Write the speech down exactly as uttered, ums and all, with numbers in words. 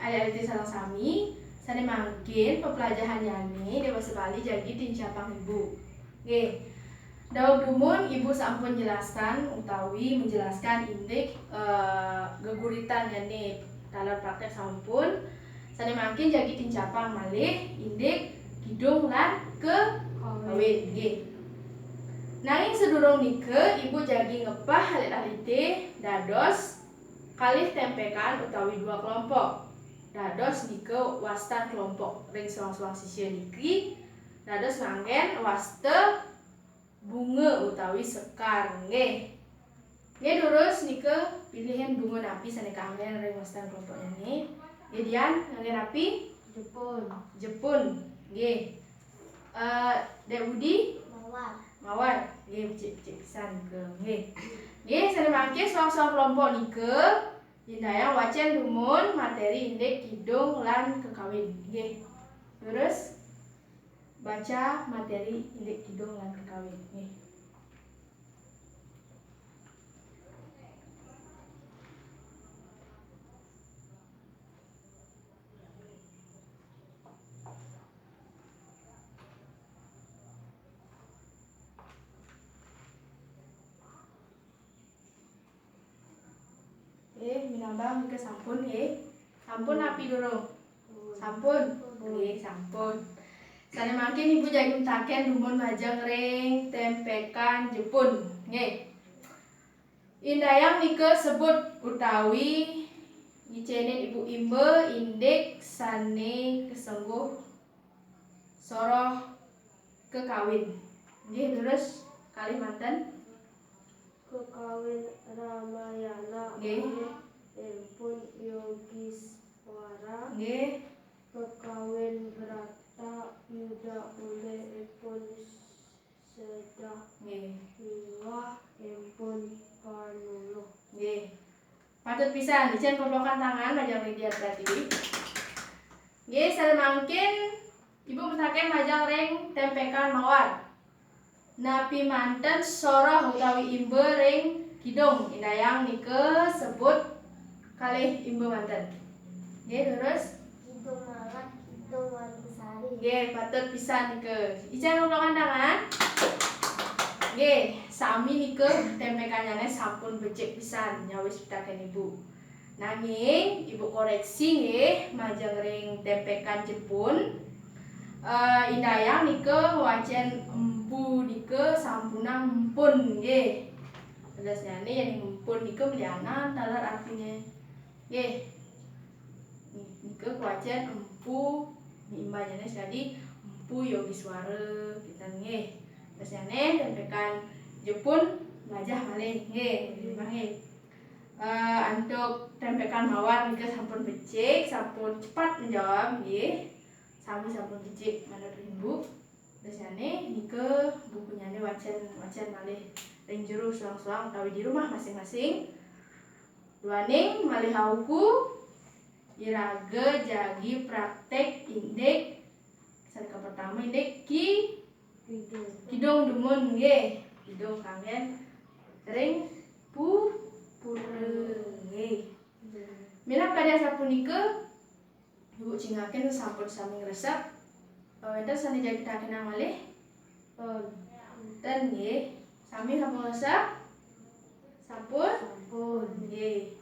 Alit-alité sareng sami, sané mangkin pepelajahanyané dewasa Bali jagi tincapang ibu. Nggih. Daweg dumun ibu sampun jelaskan utawi menjelaskan indik, eh, geguritan nyané taler praktek sampun. Sané mangkin jagi tincapang malih indik kidung lan kekawin. Nggih. Nanging sedurung nika ibu jagi ngepah alit-alité dados kalih tempekan utawi dua kelompok. Dados nika wastan kelompok ring soang-soang sisia niki dados nganggén wasta bunga utawi sekar, nggih. Nggih, durus nika pilihan bunga napi sané kanggén ring wastan kelompoknyané. Nggih, Dian, nganggén napi? Jepun. Jepun, nggih. Eh, Dék Budi? Mawar. Mawar, nggih, becik-becik pisan nika, nggih. Nggih, sané mangkin soang-soang kelompok nika indayang wacén dumun materi indik kidung lan kekawin, nggih. Durus baca materi indik kidung lan kekawin, nggih. Nggih, minabang nika sampun, nggih. Sampun napi durung? Sampun. Nggih, sampun. Sané mangkin ibu jagi mataken dumun majeng ring tempekan Jepun. Nggih. Indayang nika sebut utawi ngicénin ibu imba indik sané kasengguh soroh kekawin. Nggih, durus kalih manten. Kekawin Ramayana. Nggih. Ulih Empun Yogiswara. Nggih. Kekawin Brata Yuda ulih Empun Sedah. Nggih. Miwah Empun Panuluh. Nggih. Patut pisan, icén koplokan tangan majeng ring Dian Pratiwi. Nggih, sané mangkin ibu mataken majeng ring tempekan Mawar. Napi manten soroh utawi imba ring kidung? Indayang nika sebut kalih imba manten. Nggih, durus. Kidung Malat, Kidung Wanusari. Nggih, patut pisan nika. Icén koplokan tangan. Nggih, sami nika tempekannyané sampun becik pisan nyawis pitaken ibu. Nanging ibu koreksi nggih, majeng ring tempekan Jepun. Eh, indayang nika ngwacén empu nika sampunang empun nggih. Tegesnyané yén empun nika malianan taler artiné. Nggih. Nih, nika kawacén empu, imbannyané sakadi Empu Yogiswara, kinten nggih. Tegesnyané tempekan Jepun mlajah malih nggih, nggih. Eh, antuk tempekan Mawar nika sampun becik, sampun cepat menjawab nggih. Sami sampun becik manut ring ibu. Tegesnyané nika bukunyané wacén, wacén malih ring jero soang-soang utawi di rumah masing-masing. Duaning malih auku, iraga jagi praktek indik sané kapertama indik ki-, kidung dumun nggih. Kidung kanggén ring pu-, pura nggih. Minab kadi asapunika, Ibu cingakin sampun sami ngresep. Wénten sané jagi takenang malih? Pun. Ten nggih. Sami sampun ngresep? Sampun? Sampun. Nggih.